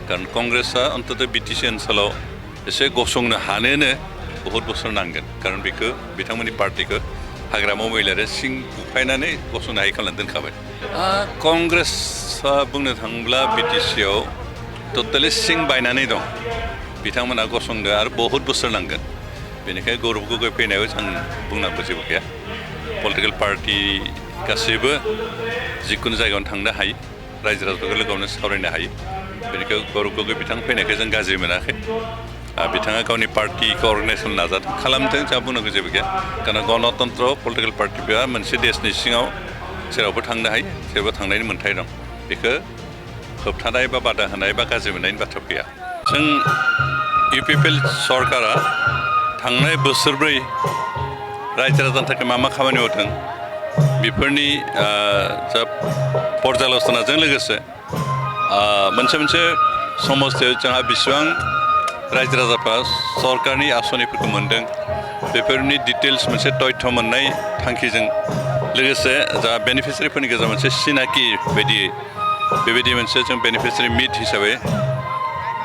कारण कंग्रेसा अन्तत बिटिसि ओनसोलाव एसे गसंनो हानोनो बहुत बोसोर नांगोन कारण बेखौ बिथांमोननि पार्टिखौ हाग्रामा महिलाया सिं बुफायनानै गसंनो हायै खालामना दोनखाबाय कंग्रेसा बुंनो थाङोब्ला बिटिसिआव टटेलि सिं बायनानै दं बिथांमोना गसंनो आरो बहुत बोसोर नांगोन बेनिखायनो गौरब गगৈ फैनायाव आं बुंनांगौ जेबो गैया पलिटिकल पार्टि गासैबो जिखुनु जायगायावनो थांनो हायो रायजो राजाफोरखौ लोगोआवनो सावरायनो हायो बेनिखायनो गौरब गगৈ बिथां फैनायखौ जों गाज्रि मोनाखै बिथाङा गावनि पार्टिखौ अर्गानाइज खालामनो नाजादों खालामदों जोंहा बुंनांगौ जेबो गैया कारण गणतन्त्र पलिटिकल पार्टिफोरा मोनसे देशनि सिङाव जेरावबो थांनो हायो जेरावबो थांनायनि मोन्थाय दं बेखौ होबथानाय बा बादा होनाय बा गाज्रि मोननायनि बाथ्रा फैया जों इउपिपिएल सरकारा थांनाय बोसोरब्रै रायजो राजानि थाखाय मा मा खामानि मावदों बेफोरनि जा पर्यालोचनाजों लोगोसे मोनसे मोनसे समस्यायाव जोंहा बेसेबां रायजो राजाफ्रा सरकारनि आसनिफोरखौ मोन्दों बेफोरनि डिटेल्स मोनसे तथ्य मोननाय थांखिजों लोगोसे जा बेनिफिसियारिफोरनि गेजेराव मोनसे सिनाखि बायदियै बेबायदि मोनसे जों बेनिफिसियारि मिट हिसाबै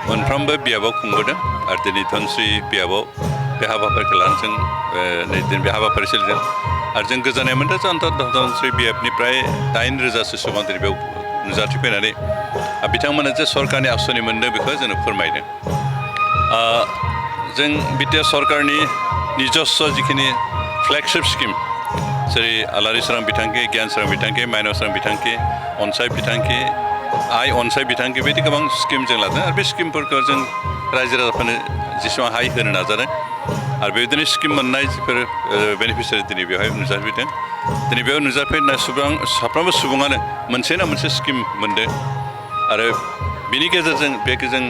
मोनफ्रोमबो बियाबाव खुंबोदों आरो दिनै धनस्रि बियाबाव बे हाबाफारिखौ लानानै जों नै दिन बे हाबाफारि सोलिदों आरो जों गोजोननाय मोन्दों जे अन्तत धनस्रि बियाबनिफ्राय 8,000सो सुबुं दिनै बेयाव नुजाथिफैनानै बिथांमोना जे सरकारनि आसनि मोन्दों बेखौ जोंनो फोरमायदों जों बिटिआर सरकारनि निजस्व जिखिनि फ्लेगशिप स्किम जेरै आलारि सोरां बिथांखि गियान सोरां बिथांखि माइनाव सोरां बिथांखि अनसाय बिथांखि आइ अनसाय बिथांखि बेबायदि गोबां स्किम जों लादों आरो बे स्किमफोरखौ जों रायजो राजाफोरनो जेसेबां हायो होनो नाजादों आरो बेबायदिनो स्किम मोननाय जिफोर बेनिफिसियारि दिनै बेवहाय नुजाफैदों दिनै बेयाव नुजाफैनाय साफ्रोमबो सुबुङानो मोनसे ना मोनसे स्किम मोनदों आरो बिनि गेजेरजों बेखौ जों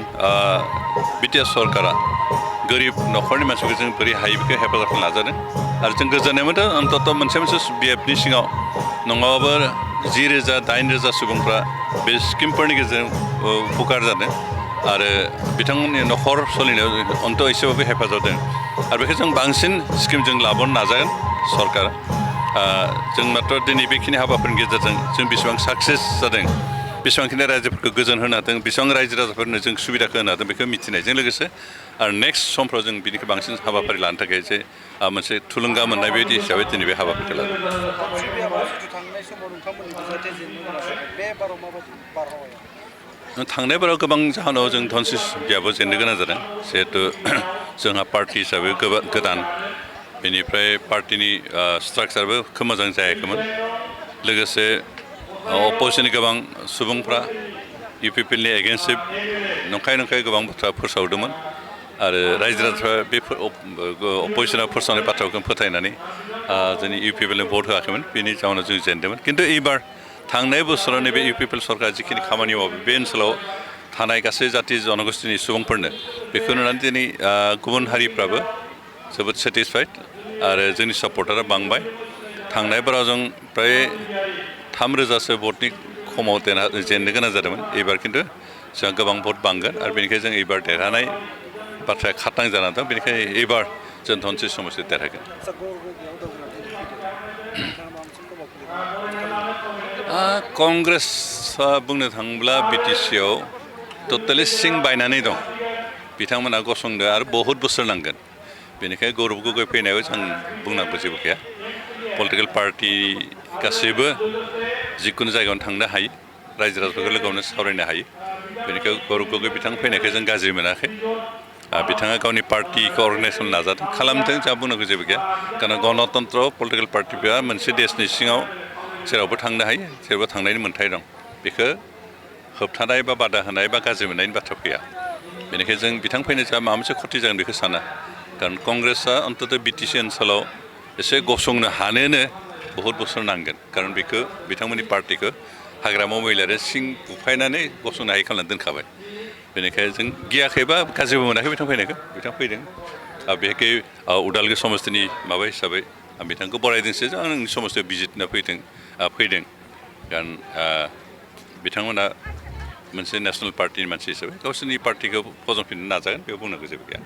बिटिआर सरकारा गोरिब न'खरनि मानसिफोरखौ जों बोरै हायो बेखौ हेफाजाब खालामनो नाजादों आरो जों गोजोननाय मोन्दों अन्तत मोनसे बिएफनि सिङाव नङाबाबो 10,000 8,000 सुबुंफ्रा बे स्किमफोरनि गेजेरजों उपकार जादों आरो बिथांमोननि न'खर सोलिनायाव अन्त एसेबाबो हेफाजाब होदों आरो बेखौ जों बांसिन स्किमजों लाबोनो नाजागोन सरकारा जों मात्र दिनै बेखिनि हाबाफोरनि गेजेरजों जों बेसेबां साक्सेस जादों बेसेबांखिनि रायजोफोरखौ गोजोन होनो हादों बेसेबां रायजो राजाफोरनो जों सुबिदाखौ होनो हादों बेखौ मिथिनायजों लोगोसे आरो नेक्स्ट समफ्राव जों बिनिखौ बांसिन हाबाफारि लानो थाखाय एसे मोनसे थुलुंगा मोननाय बायदि हिसाबै दिनै बे हाबाफारिखौ लादों थांनाय बाराव गोबां जाहोनाव जों धनस्रि बियाबाव जेननो गोनां जादों जिहेथु जोंहा पार्टि हिसाबै गोदान बेनिफ्राय पार्टिनि स्ट्राक्चारबो खोब मोजां जायाखैमोन लोगोसे अपोजिसननि गोबां सुबुंफ्रा इउपिपिएलनि एगेन्स्टै नंखाय गोबां बाथ्रा फोसावदोंमोन आरो रायजो राजाफ्रा बे अपोजिसनाव फोसावनाय बाथ्राखौ फोथायनानै जोंनि इउपिपिएलनो भट होआखैमोन बेनि जाहोनाव जों जेनदोंमोन खिन्थु एबार थांनाय बोसोराव नैबे इउपिपिएल सरकारा जिखिनि खामानि मावो बे ओनसोलाव थानाय गासै जाथि जनगोष्ठीनि सुबुंफोरनो बेखौ नुनानै दिनै गुबुन हारिफ्राबो जोबोद सेटिसफाइड आरो जोंनि सापर्टारा बांबाय थांनाय बाराव जों फ्राय 3,000सो भटनि खमाव जेननो गोनां जादोंमोन एबार खिन्थु जोंहा गोबां भट बांगोन आरो बेनिखायनो जों एबार देरहानाय बाथ्राया खाथां जानानै दं बेनिखायनो एबार जों धनस्रि समस्टियाव देरहागोन कंग्रेसा बुंनो थाङोब्ला बिटिसिआव टटेलि सिं बायनानै दं बिथांमोना गसंनो आरो बहुत बोसोर नांगोन बेनिखायनो गौरब गगৈ फैनायाव जों बुंनांगौ जेबो गैया पलिटिकल पार्टि गासैबो जिखुनु जायगायावनो थांनो हायो रायजो राजाफोरखौ लोगोआवनो सावरायनो हायो बेनिखायनो गौरब गगৈ बिथां फैनायखौ जों गाज्रि मोनाखै बिथाङा गावनि पार्टिखौ अर्गानाइज खालामनो नाजादों खालामदों जोंहा बुंनांगौ जेबो गैया कारण गणतन्त्र पलिटिकल पार्टिफोरा मोनसे देशनि सिङाव जेरावबो थांनो हायो जेरावबो थांनायनि मोन्थाय दं बेखौ होबथानाय बा बादा होनाय बा गाज्रि मोननायनि बाथ्रा फैया बेनिखायनो जों बिथां फैनाय जोंहा माबा मोनसे खथि जागोन बेखौ साना कारण कंग्रेसा अन्तत बिटिसि ओनसोलाव एसे गसंनो हानोनो बहुत बोसोर नांगोन कारण बेखौ बिथांमोननि पार्टिखौ हाग्रामा महिलाया सिं बुफायनानै गसंनो हायै खालामना दोनखाबाय बेनिखायनो जों गियाखैबा गाज्रिबो मोनाखै बिथां फैनायखौ बिथां फैदों बेहाय उदालगुरि समस्तिनि माबा हिसाबै आं बिथांखौ बरायदोंसो आं नोंनि समस्तियाव भिजिट होना फैदों कारण बिथांमोना मोनसे नेसनेल पार्टिनि मानसि हिसाबै गावसोरनि पार्टिखौ फज'फिननो नाजागोन बेयाव बुंनांगौ जेबो गैया